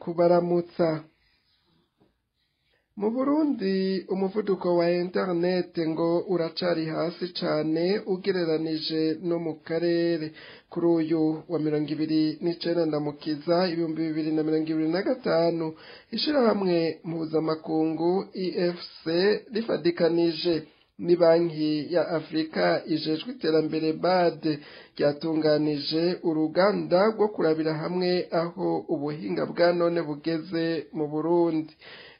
Kubaramutsa. Mu Burundi umuvuduko wa internet ngo uracari hasi cane ugereranije no mu karere. Kuri uyu wa 29 Ndamukiza 2025, ishirahamwe mpuzamakungu IFC rifadikanije ni Banki ya Afurika ijejwe iterambere BAD ryatunganije uruganda rwo kurabira hamwe aho ubuhinga bwa none bugeze mu Burundi.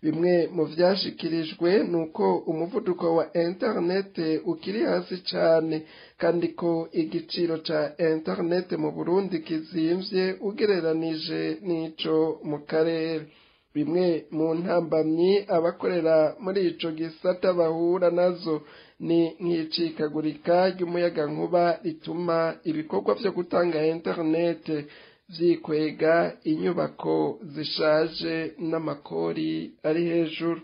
Bimwe mu vyashikirijwe nuko umuvuduko wa internet ukiri hasi cane, kandi ko igiciro ca internet mu Burundi kizimvye ugereranije n'ico mu karere. Bimwe mu ntambamyi abakorera muri ico gisata bahura nazo ni nk'icikagurika ry'umuyagankuba rituma ibikorwa vyo gutanga internet vyikwega, inyubako zishaje n'amakori ari hejuru.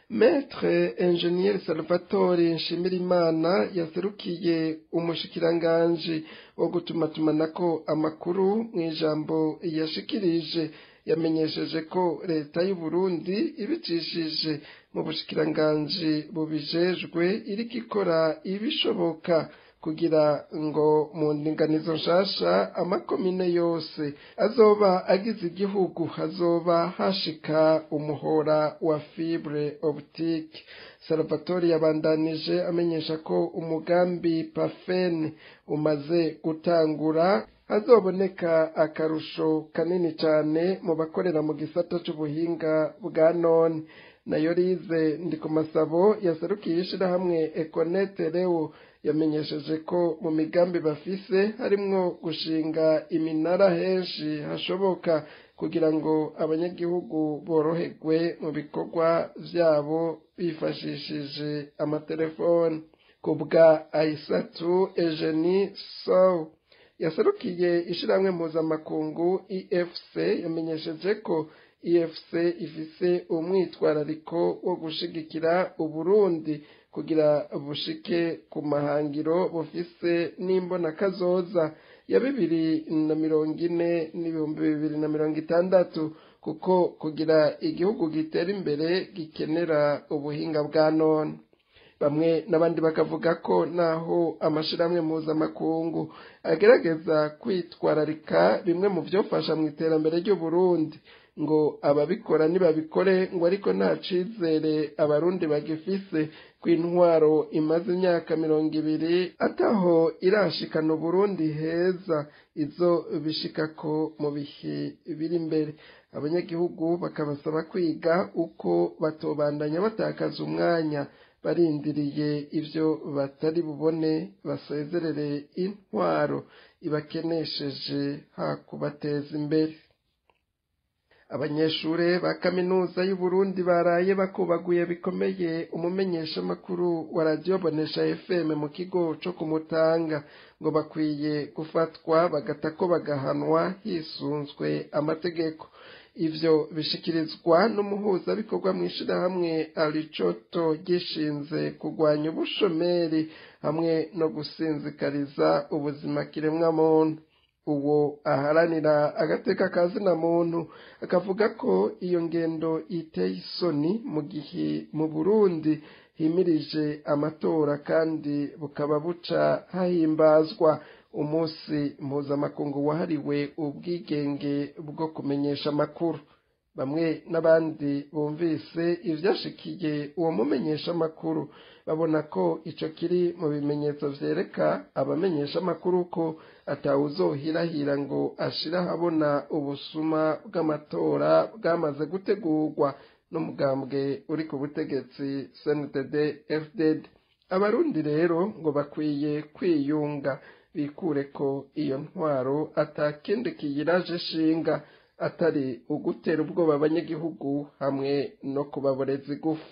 Maître Ingénieur Salvatore Nshimirimana yaserukiye umushikiranganji wo gutumatumanako amakuru, mw'ijambo yashikirije yamenyesheje ko leta y'u Burundi ibicishije mu bushikiranganji bubijejwe iriko ikora ibishoboka kugira ngo mu ndinganizo nshasha amakomine yose azoba agize igihugu hazoba hashika umuhora wa fibre optique. Salvatore yabandanije amenyesha ko umugambi PAFEN umaze gutangura, hazoboneka akarusho kanini cane mu bakorera mu gisata c'ubuhinga bwa none. Nayo Rize Ndikumasabo yaserukiye ishirahamwe Econet Leo yamenyesheje ko mu migambi bafise harimwo gushinga iminara henshi hashoboka kugira ngo abanyagihugu boroherwe mu bikorwa vyabo bifashishije amatelefoni. Kubwa Aisatu Eugenie Sow yaserukiye ishirahamwe mpuzamakungu IFC, yamenyesheje ko IFC ifise umwitwarariko wo gushigikira Uburundi kugira bushike ku mahangiro bufise n'imbonakazoza ya 2040 n'2060, kuko kugira igihugu gitera imbere gikenera ubuhinga bwa none. Bamwe n'abandi bakavuga ko naho amashirahamwe mpuzamakungu agerageza kwitwararika bimwe mu vyofasha mu iterambere ry'Uburundi, ngo ababikora nibabikore, ngo ariko nta cizere abarundi bagifise ku intwaro imaze imyaka 20 ataho irashikana Uburundi heza izo bishikako mu bihe biri imbere. Abanyagihugu bakabasaba kwiga uko batobandanya batakaza umwanya barindiriye ivyo batari bubone, basezerere intwaro ibakenesheje ha kubateza imbere. Abanyeshure ba kaminuza y'Uburundi baraye bakubaguye bikomeye umumenyeshamakuru wa radiyo Bonesha FM mu kigo co Kumutanga, ngo bakwiye gufatwa bagatako bagahanwa hisunzwe amategeko. Ivyo bishikirizwa n'umuhuzabikorwa mw'ishirahamwe Aricoto gishinze kurwanya ubushomeri hamwe no gusinzikariza ubuzima kiremwamuntu. Uwo aharanira agateka ka zina muntu akavuga ko iyo ngendo iteye isoni mu gihe mu Burundi himirije amatora, kandi bukaba buca hahimbazwa umunsi mpuzamakungu wahariwe ubwigenge bwo kumenyesha amakuru. Bamwe n'abandi bumvise ivyashikiye uwo mumenyesha amakuru babona ko ico kiri mu bimenyetso vyereka abamenyesha amakuru ko atawuzohirahira ngo ashire ahabona ubusuma bw'amatora bwamaze gutegurwa n'umugambwe uri ku butegetsi CNDD FDD. Abarundi rero ngo bakwiye kwiyunga bikure ko iyo ntwaro atakindi kiyiraje ishinga atari ugutera ubwoba abanyagihugu hamwe no kubaboreza igufa.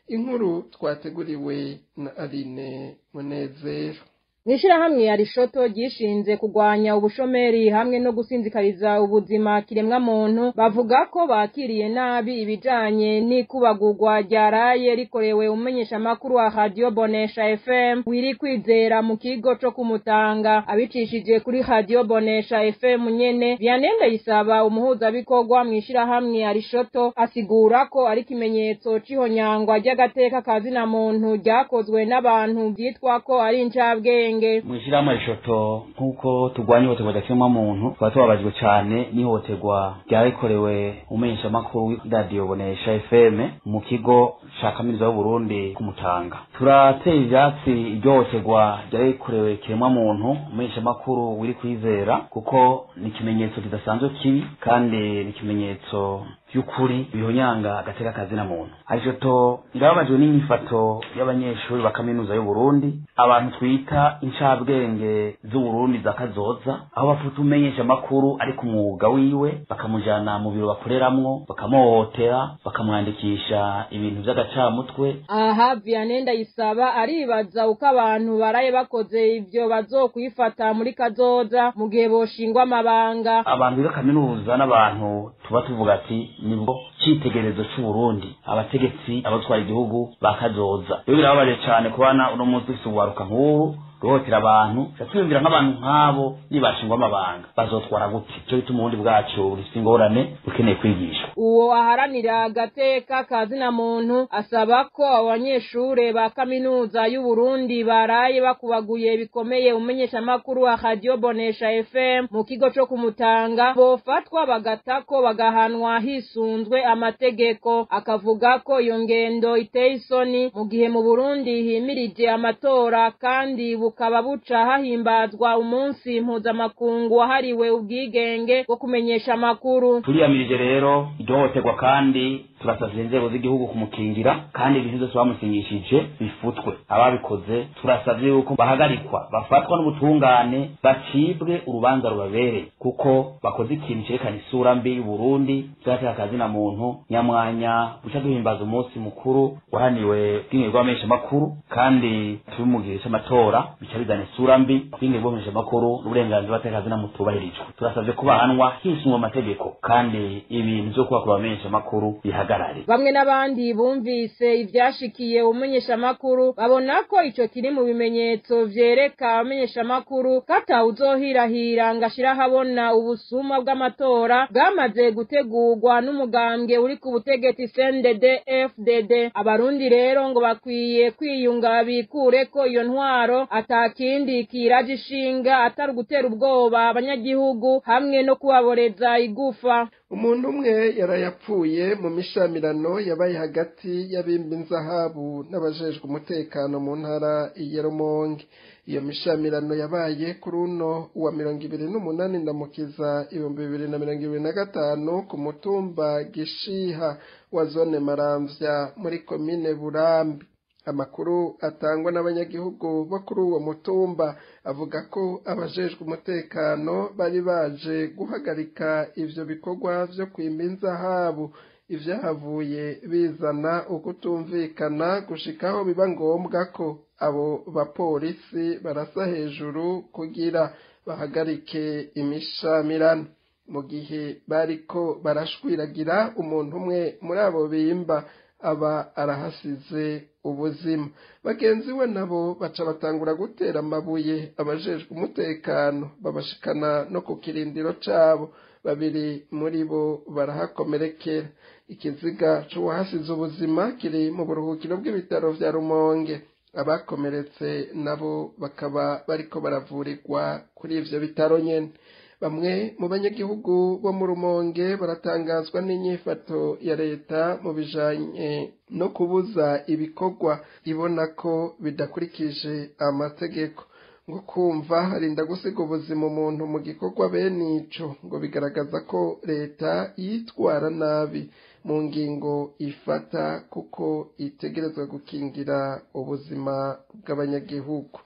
Inkuru twateguriwe na Aline Munezero. Mw'ishirahamwe ya Rishoto ryishinze kugwanya ubushomeri hamwe no gusinzikariza ubuzima kiremwa muntu, bavuga ko bakiriye nabi ibijanye n'ikubagurwa ryaraye rikorewe umumenyeshamakuru wa Radio Bonesha FM Wiri Kwizera mu kigo co kumutanga. Abicishije kuri Radio Bonesha FM nyene, Vianney Ndayisaba, umuhuzabikorwa mw'ishirahamwe ya Rishoto, asigura ko ari ikimenyetso c'ihonyangwa ry'agateka kazina muntu ryakozwe n'abantu vyitwa ko ari incabwenge. Mw'ishirahamwe Rishoto, nk'uko turwanya ihohoterwa rya kiremwamuntu, tukaba tubabajwe cane n'ihohoterwa ryarikorewe umumenyeshamakuru w'iradiyo Bonesha FM mu kigo ca kaminuza y'Uburundi ku Mutanga. Turateye ivyatsi iryo hohoterwa ryarikorewe kiremwamuntu umumenyeshamakuru Wiri Kwizera, kuko ni ikimenyetso kidasanzwe kibi kandi ni ikimenyetso by'ukuri bihonyanga agateka kazina muntu. Arishoto irababajwe n'inyifato y'abanyeshuri ba kaminuza y'Uburundi, abantu twita incabwenge z'Uburundi za kazoza, aho bafata umenyesha makuru ari ku mwuga wiwe bakamujana mu biro bakoreramwo, bakamuhohotera, bakamwandikisha ibintu vy'agacamutwe. Aha Vianney Ndayisaba aribaza uko abantu baraye bakoze ivyo bazokwifata muri kazoza mu gihe boshingwa amabanga. Abantu biga kaminuza n'abantu tuba tuvuga ati nibwo citegererezo c'Uburundi, abategetsi, abatwara igihugu bakazoza. Rero birababaje cane kubana uno munsi dufise urwaruka nk'ubu ruhotera abantu, twiyumvira nk'abantu nk'abo nibashingwa amabanga bazotwara gute? Ico bituma uburundi bwacu bufise ingorane, bukeneye kwigishwa. Uwo aharanira agateka kazina muntu asaba ko abo banyeshure ba kaminuza y'Uburundi baraye bakubaguye bikomeye umumenyeshamakuru wa Radio Bonesha FM mu kigo co kumutanga bofatwa bagatako bagahanwa hisunzwe amategeko. Akavuga ko iyo ngendo iteye isoni mu gihe mu Burundi himirije amatora kandi bukaba buca hahimbazwa umunsi mpuzamakungu wahariwe ubwigenge bwo kumenyesha amakuru. Turiyamirije rero iryo kandi turasavye inzego z'igihugu kumukingira, kandi ibintu byose bamusinyishije bifutwe. Ababikoze turasavye yuko bahagarikwa, bafatwa n'ubutungane, bacibwe urubanza rubabereye, kuko bakoze ikintu cerekana isura mbi y'Uburundi vyateka akazina muntu. Nyamwanya buca duhimbaza umunsi mukuru wahaniwe ubwigenge bw'abamenyeshamakuru, kandi turi mu gihe c'amatora, bica bizana isura mbi ubwigenge bw'abamenyeshamakuru n'uburenganzira bw'ateka akazina muntu tubahirijwe. Turasavye ko bahanwa hisunzwe amategeko, kandi ibintu vyo kubakura abamenyeshamakuru bihagarare. Bamwe n'abandi bumvise ivyashikiye umumenyeshamakuru babona ko ico kiri mu bimenyetso vyereka abamenyeshamakuru ko atawuzohirahira ngo ashire ahabona ubusuma bw'amatora bwamaze gutegurwa n'umugambwe uri ku butegetsi CNDD FDD. Abarundi rero ngo bakwiye kwiyunga bikureko iyo ntwaro atakindi kiraje ishinga atari ugutera ubwoba abanyagihugu hamwe no kubaboreza igufa. Umuntu umwe yarayapfuye mu mishamirano yabaye hagati y'abimba inzahabu n'abajejwe umutekano mu ntara ya Rumonge. Iyo mishamirano yabaye kuri uno wa 28 Ndamukiza 2025 ku mutumba Gishiha wa zone Maramvya muri komine Burambi. Amakuru atangwa n'abanyagihugu bo kuri uwo mutumba avuga ko abajejwe umutekano bari baje guhagarika ivyo bikorwa vyo kwimba inzahabu, ivyahavuye bizana ukutumvikana gushikaho biba ngombwa ko abo bapolisi barasa hejuru kugira bahagarike imishamirano. Mu gihe bariko barashwiragira, umuntu umwe muri abo bimba aba arahasize ubuzima. Bagenzi we nabo baca batangura gutera amabuye abajejwe umutekano, babashikana no ku kirindiro cabo. Babiri muri bo barahakomerekera. Ikiziga c'uwahasize ubuzima kiri mu buruhukiro bw'ibitaro vya Rumonge. Abakomeretse nabo bakaba bariko baravurirwa kuri ivyo bitaro nyene. Bamwe mu banyagihugu bo mu Rumonge baratangazwa n'inyifato ya leta mu bijanye no kubuza ibikorwa ibona ko bidakurikije amategeko. Ngo kumva harinda gusiga ubuzima umuntu mu gikorwa bene ico ngo bigaragaza ko leta yitwara nabi mu ngingo ifata, kuko itegerezwa gukingira ubuzima bw'abanyagihugu.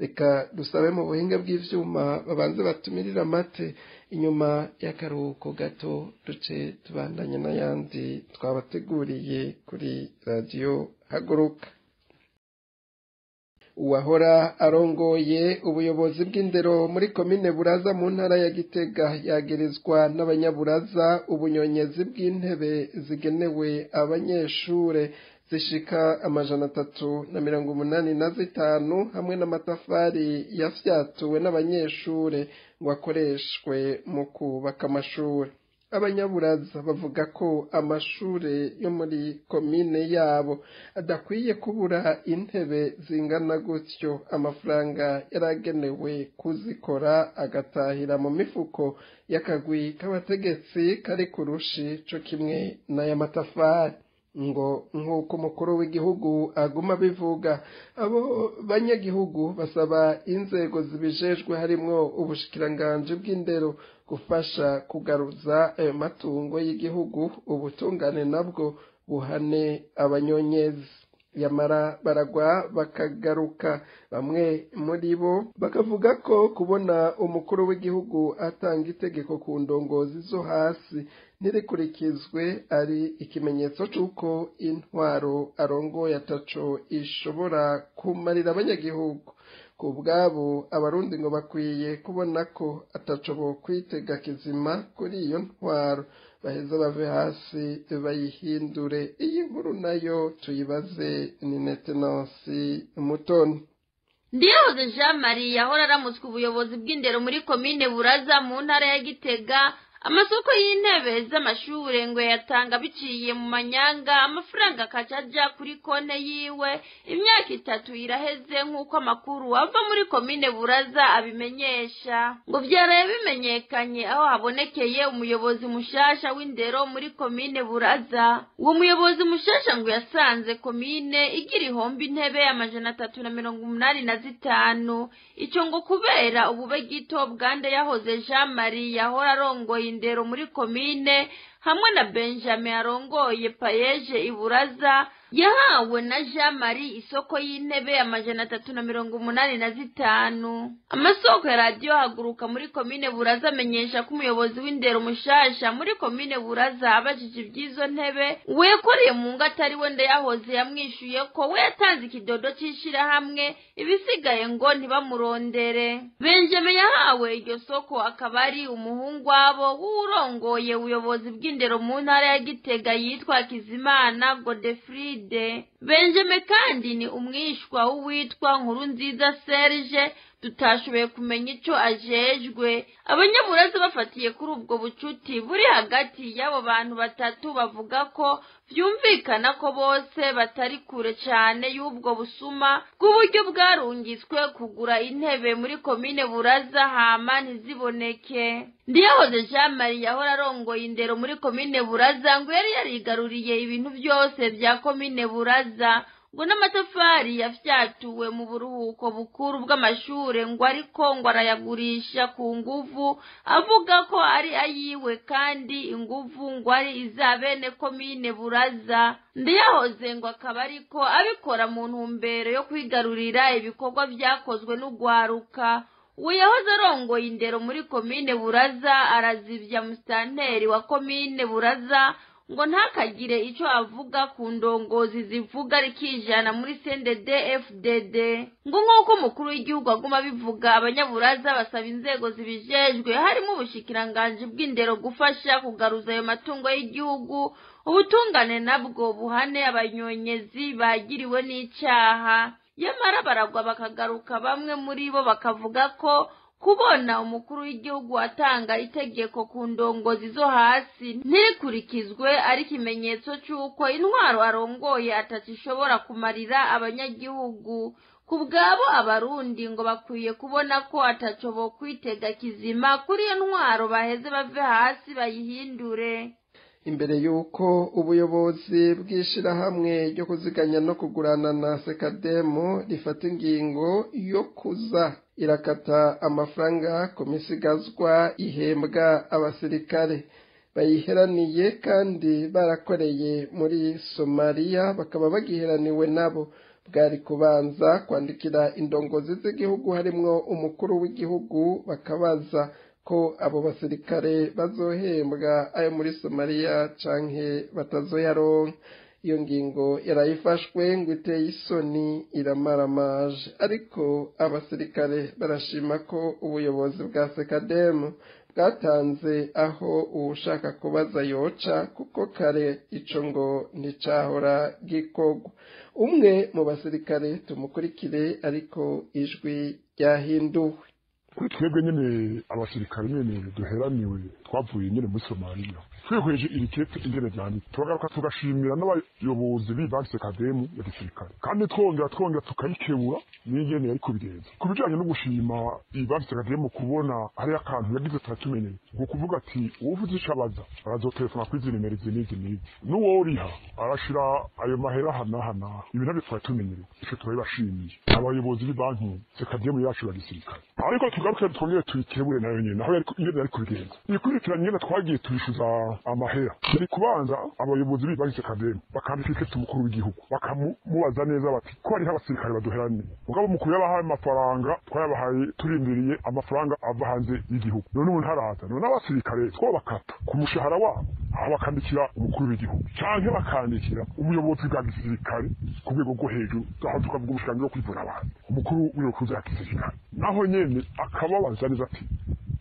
Reka dusabe mu buhinga bw'ivyuma babanze batumirira amate inyuma y'akaruhuko gato, duce tubandanye n'ayandi twabateguriye kuri Radio Haguruka. Uwahora arongoye ubuyobozi bw'indero muri komine Buraza mu ntara ya Gitega yagirizwa n'abanyaburaza ubunyonyezi bw'intebe zigenewe abanyeshure zishika 385 hamwe n'amatafari yafyatuwe n'abanyeshure ngo akoreshwe mu kubaka amashure. Abanyaburaza bavuga ko amashure yo muri komine yabo adakwiye kubura intebe zingana gutyo, amafaranga yaragenewe kuzikora agatahira mu mifuko y'akagwi k'abategetsi kari kurushi co kimwe n'ay'amatafari. Ngo nk'uko umukuru w'igihugu aguma abivuga, abo banyagihugu basaba inzego zibijejwe harimwo ubushikiranganji bw'indero gufasha kugaruza ayo matungo y'igihugu, ubutungane nabwo buhane abanyonyezi. Yamara baragwa bakagaruka, bamwe muri bo bakavuga ko kubona umukuru w'igihugu atanga itegeko ku ndongozi zo hasi ntirikurikizwe ari ikimenyetso c'uko intwaro arongoye ataco ishobora kumarira abanyagihugu. Ku bwabo abarundi ngo bakwiye kubona ko ataco bokwitega kizima kuri iyo ntwaro, baheza bave hasi bayihindure. Iyi nkuru nayo tuyibaze Ninete Nancy Mutoni. Ndiyahoze Jean Marie yahora aramutswe ubuyobozi bw'indero muri komine Buraza mu ntara ya Gitega. Amasoko y'intebe z'amashure ngo yatanga biciye mu manyanga, amafaranga akaca aja kuri konte yiwe. Imyaka 3 iraheze nk'uko amakuru ava muri komine Buraza abimenyesha. Ngo vyaraye bimenyekanye aho habonekeye umuyobozi mushasha w'indero muri komine Buraza. Uwo muyobozi mushasha ngo yasanze komine igira ihomba intebe 385, ico ngo kubera ubube gito bwande yahoze Jean Marie yahora arongoye indero muri komine hamwe na Benjamin arongoye payeje Iburaza, yahawe na Jean Marie isoko y'intebe 385. Amasoko ya radiyo Haguruka muri komine Buraza amenyesha ko umuyobozi w'indero mushasha muri komine Buraza abajije ivy'izo ntebe, we yakoreye mu ngo atari we Ndayahoze yamwishuye ko we yatanze ikidodo c'ishirahamwe, ibisigaye ngo ntibamurondere. Benjamin yahawe iryo soko akaba ari umuhungu wabo w'urongoye ubuyobozi bw'indero mu ntara ya Gitega yitwa Kizimana Godefride. Benjamin kandi ni umwishwa w'uwitwa Nkurunziza Serge tutashoboye kumenya ico ajejwe. Abanyaburaza bafatiye kuri ubwo bucuti buri hagati y'abo bantu batatu bavuga ko vyumvikana ko bose batari kure cane y'ubwo busuma bw'uburyo bwarungitswe kugura intebe muri komine Buraza hama ntiziboneke. Ndiyahoze Jean Marie yahora arongoye indero muri komine Buraza ngo yari yarigaruriye ibintu vyose vya komine Buraza, ngo n'amatafari yafyatuwe mu buruhuko bukuru bw'amashure ngo ariko ngo arayagurisha ku nguvu, avuga ko ari ayiwe kandi inguvu ngo ari iza bene komine Buraza. Ndiyahoze ngo akaba ariko abikora mu ntumbero yo kwigarurira ibikorwa vyakozwe n'ugwaruka. Uwo yahoze arongoye indero muri komine Buraza arazivya musitanteri wa komine Buraza ngo ntakagire ico avuga ku ndongozi zivuga rikijana muri CNDD FDD. Ngo nk'uko umukuru w'igihugu aguma abivuga, abanyaburaza basaba inzego zibijejwe harimo ubushikiranganji bw'indero gufasha kugaruza ayo matungo y'igihugu, ubutungane nabwo buhane abanyonyezi bagiriwe n'icaha. Yamara baragwa bakagaruka, bamwe muri bo bakavuga ko kubona umukuru w'igihugu atanga itegeko ku ndongozi zo hasi ntirikurikizwe ari ikimenyetso c'uko intwaro arongoye atacishobora kumarira abanyagihugu. Ku bwabo abarundi ngo bakwiye kubona ko ataco bokwitega kizima kuri iyo ntwaro, baheze bave hasi bayihindure. Imbere y'uko ubuyobozi bw'ishirahamwe ryo kuziganya no kugurana na Sekademu rifata ingingo yo kuza irakata amafaranga ku misigazwa ihembwa abasirikare bayiheraniye kandi barakoreye muri Somalia bakaba bagiheraniwe nabo, bwari kubanza kwandikira indongozi z'igihugu harimwo umukuru w'igihugu bakabaza ko abo basirikare bazohembwa ayo muri Somalia canke batazoyaronka. Iyo ngingo yarayifashwe ngo iteye isoni, iramaramaje, ariko abasirikare barashima ko ubuyobozi bwa Sekademu bwatanze aho uwushaka kubaza yoca, kuko kare ico ngo nticahora gikorwa. Umwe mu basirikare tumukurikire, ariko ijwi ryahinduwe. Kuri twebwe nyene abasirikare nyene duheraniwe twavuye nyene muri Somaliya, twihweje iri kete ingene ryanditse, turagaruka tugashimira n'abayobozi b'ibanki Sekademu ya gisirikare, kandi twongera tukayikebura n'ingene yari kubigenza. Ku bijanye no gushima iyi banki Sekademu, kubona hariyo akantu yagize turatumenyeye, ni ukuvuga ati uwuvuze ico abaza arazotelefona kuri izi nimero izi n'izi n'izi, n'uworiha arashira ayo mahera aha n'aha n'aha. Ibi navyo turatumenyereye, ico turabibashimiye abayobozi b'ibanki Sekademu yacu ya gisirikare. Ariko tugaruke twongere tuyikebure nayo nyene aho ingene yari kubigenza ikurikiranye nyene twagiye tuyishuza amahera. Yari kubanza abayobozi b'ibanki Sekademu bakandika ikete umukuru w'igihugu, bakamubaza neza bati ko hariho abasirikare baduheraniye, mugabo umukuru yabahaye amafaranga, twayabahaye turindiriye amafaranga ava hanze y'igihugu, none ubu ntaraza, none abasirikare twobakata ku mushahara wabo. Aho bakandikira umukuru w'igihugu canke bakandikira ubuyobozi bwa gisirikare ku rwego rwo hejuru, aho tukavuga ubushikiranganji bwo kwivuna abantu, umukuru w'ubuyobozi bwa gisirikare naho nyene akababaza neza ati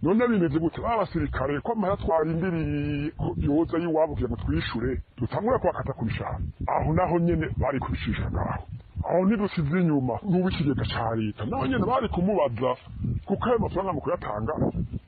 none bimeze gute ba basirikare, ko amahera twarindiriye ko yoza y'iwabo kugira ngo twishure dutangure kubakata ku mishahara? Aho naho nyene bari kubishisha ngaho. Aho ntidusize inyuma n'uw'ikigega ca leta, naho nyene bari kumubaza, kuko ayo mafaranga mu kuyatanga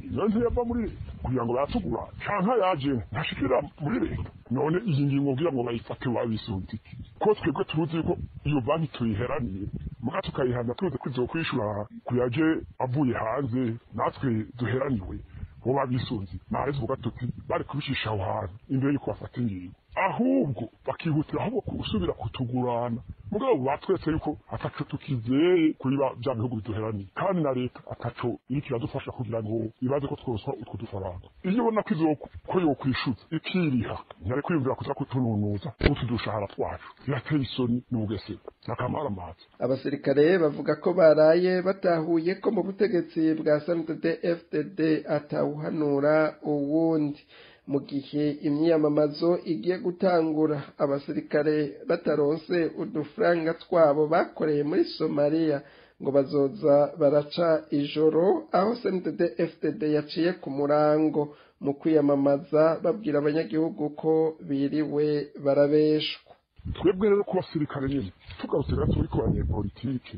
iyo ntiyava muri leta kugira ngo bayatugura, canke ayaje ntashikira muri leta. None iyi ngingo kugira ngo bayifate babisunze iki, ko twebwe tuzi yuko iyo banki tuyiheraniye, muga tukayihana tuzi ko izokwishura kuyaje avuye hanze, natwe duheraniwe, bo babisunze nahari tuvuga tuti bari kubishisha aho hantu imbere yuko bafata ingingo, ahubwo bakihutira ahubwo gusubira kutugurana. Mugabo batwetse yuko ataco tukizeye kuri bya bihugu biduheraniye, kandi na leta ataco iriko iradufasha kugira ngo ibaze ko tworoswa utwo dufaranga. Iyo ubona ko ko yokwishuza ikiriha, ntiyari kwiyumvira kuza kutununuza utu dushahara twacu. Birateye isoni n'ubugesera n'akamaramaza. Abasirikare bavuga ko baraye batahuye ko mu butegetsi bwa CNDD FDD atawuhanura uwundi. Mu gihe imyiyamamazo igiye gutangura, abasirikare bataronse udufaranga twabo bakoreye muri Somalia, ngo bazoza baraca ijoro aho CNDD FDD yaciye ku murango mu kwiyamamaza, babwira abanyagihugu ko biriwe barabeshwa. Twebwe rero ku basirikare nyene, tugarutse gato kuri ku banyepolitike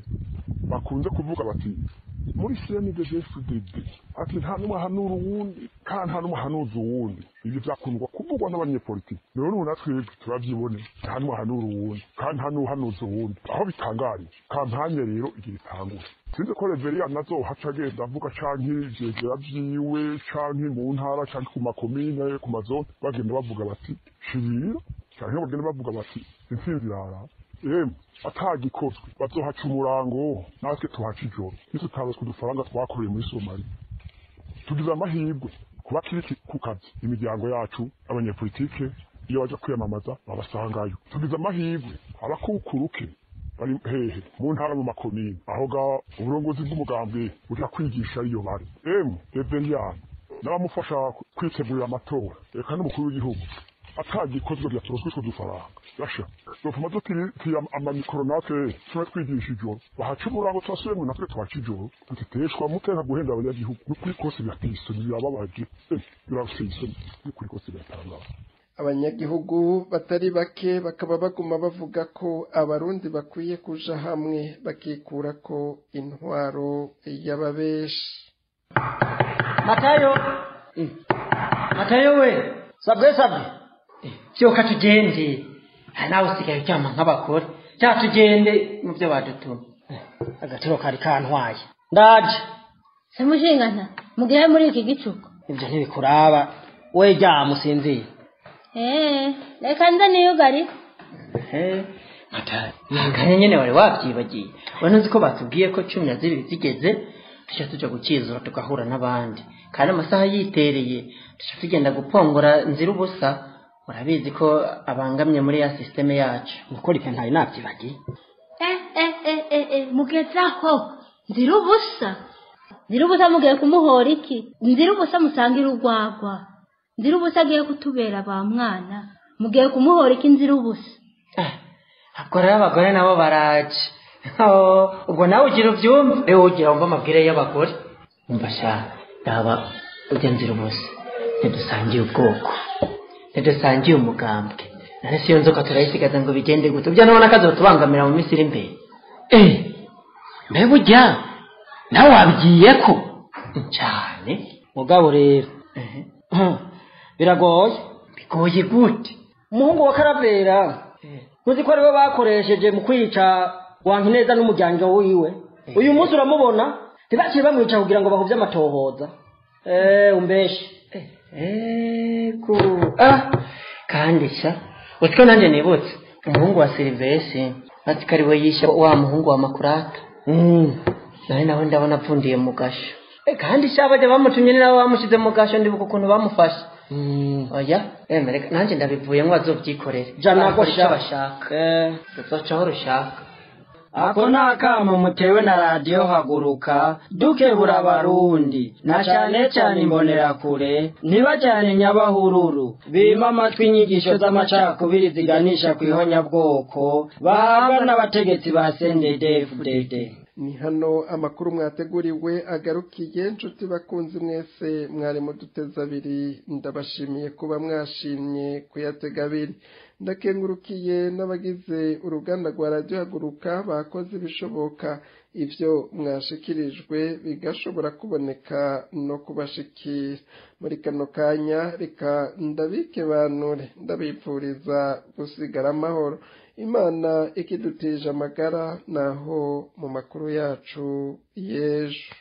bakunze kuvuga bati muri CNDD-FDD ati nta n'umwe ahanura uwundi kandi nta n'umwe ahanuza uwundi. Ibyo byakundwa kuvugwa n'abanyepolitike. Rero ubu natwe turabyibone, nta n'umwe ahanura uwundi kandi nta n'uhanuza uwundi. Aho bitangariye kampanye rero igira itangure, sinzi ko Reveria nazohaca agenda avuga canke ivyegera vyiwe canke mu ntara canke ku makomine ku mazone, bagenda bavuga bati shirira, canke bagenda bavuga bati intsinzi irara. Emwe atagikozwe bazohaca umurango, natwe tuhaca ijoro nitutaroswe udufaranga twakoreye muri Somaliya. Tugize amahirwe kuba kiri ku kazi, imiryango yacu abanyepolitike iyo baja kwiyamamaza babasangayo. Tugize amahirwe abakukuruke bari hehe mu ntara mu makomine, aho ga uburongozi bw'umugambwe buja kwigisha iyo bari. Emwe Reveriyani n'abamufasha kwitegurira amatora, eka n'umukuru w'igihugu, atagikozwe byaturoswe utwo dufaranga, basha dufuma dutira amamikoro, natwe tuba twigisha ijoro bahaca umurango, turasubiyemwo natwe twaca ijoro tutiteshwa muteka guhenda abanyagihugu. N'ukuri kose birateye isoni, birababaje, biraruteye isoni, n'ukuri kose biratangaza. Abanyagihugu batari bake bakaba baguma bavuga ko abarundi bakwiye kuja hamwe bakikura ko intwaro y'ababeshi. Matayo, Matayo we, sabwe sabwe, vyoka tugende. Nawe usigaye uryama nk'abagore, cya tugende mu byo badutuma. Agatiro kari kantwaye, ndaje. Semushingana mugihe muri iki gicuku. Ibyo ntibikuraba, we ryama usinzire. Reka nze niyugari. Matayo, nangane nyene wari wavyibagiye. Wari uzi ko batubwiye ko 12 zigeze tuca tuja gukizura tugahura n'abandi, kandi amasaha yitereye tuca tugenda gupongora nzira ubusa. Urabizi ko abangamye muri ya systeme yacu. Nukuri pe ntari navyibagiye. Mugezaho nzira ubusa, nzira ubusa mugiye kumuhora iki? Nzira ubusa musangira urwagwa, nzira ubusa agiye kutubera ba mwana, mugiye kumuhora iki nzira ubusa? Ubwo rero abagore nabo baraje. Ubwo nawe ugira ubyumve, rero ugira wumva amabwire y'abagore. Umva sha, ndaba ujya nzira ubusa, ntidusangiye ubwoko, ntidusangiye umugambwe, none si iyo nzoka turayisigaza ngo bigende gute? Ujya nubona kazotubangamira mu minsi iri imbere. Mbega ujya nawe wabigiye ko cyane mugabo rero biragoye. Bigoye gute? Umuhungu wa Karavera ntuzi ko ariwe bakoresheje mu kwica Wankineza n'umuryango wiwe. Uyu munsi uramubona ntibaciye bamwica kugira ngo bahuvye amatohoza. Umbeshe. Ego kandi sha utwo nanjye nibutse umuhungu wa Silvesi ati ko ariwe yishe wa muhungu wa Makurata. Nawe nawe ndabona apfundiye mu gasho. Kandi sha bajya bamutumye ni nabo bamushize mu gasho, ndibuka ukuntu bamufashe. Oya emereka nanjye ndabivuye ngo azovyikorere. Jana ko sha bashaka ruzocaho rushaka. Ako ni akamo mutewe na radiyo Haguruka dukebura Abarundi na cyane cyane imbonerakure ntibajyane nyabahururu bima amatwi inyigisho z'amacakubiri ziganisha ku ihonyabwoko bahabwa n'abategetsi ba CNDD-FDD. Ni hano amakuru mwateguriwe agarukiye. Nshuti bakunzi mwese mwari muduteze abiri, ndabashimiye kuba mwashimye kuyatega abiri. Ndakengurukiye n'abagize uruganda rwa radiyo Haguruka bakoze ibishoboka ivyo mwashikirijwe bigashobora kuboneka no kubashikira muri kano kanya. Reka ndabikebanure, ndabipfuriza gusigara amahoro, Imana ikidutije amagara, naho mu makuru yacu y'ejo.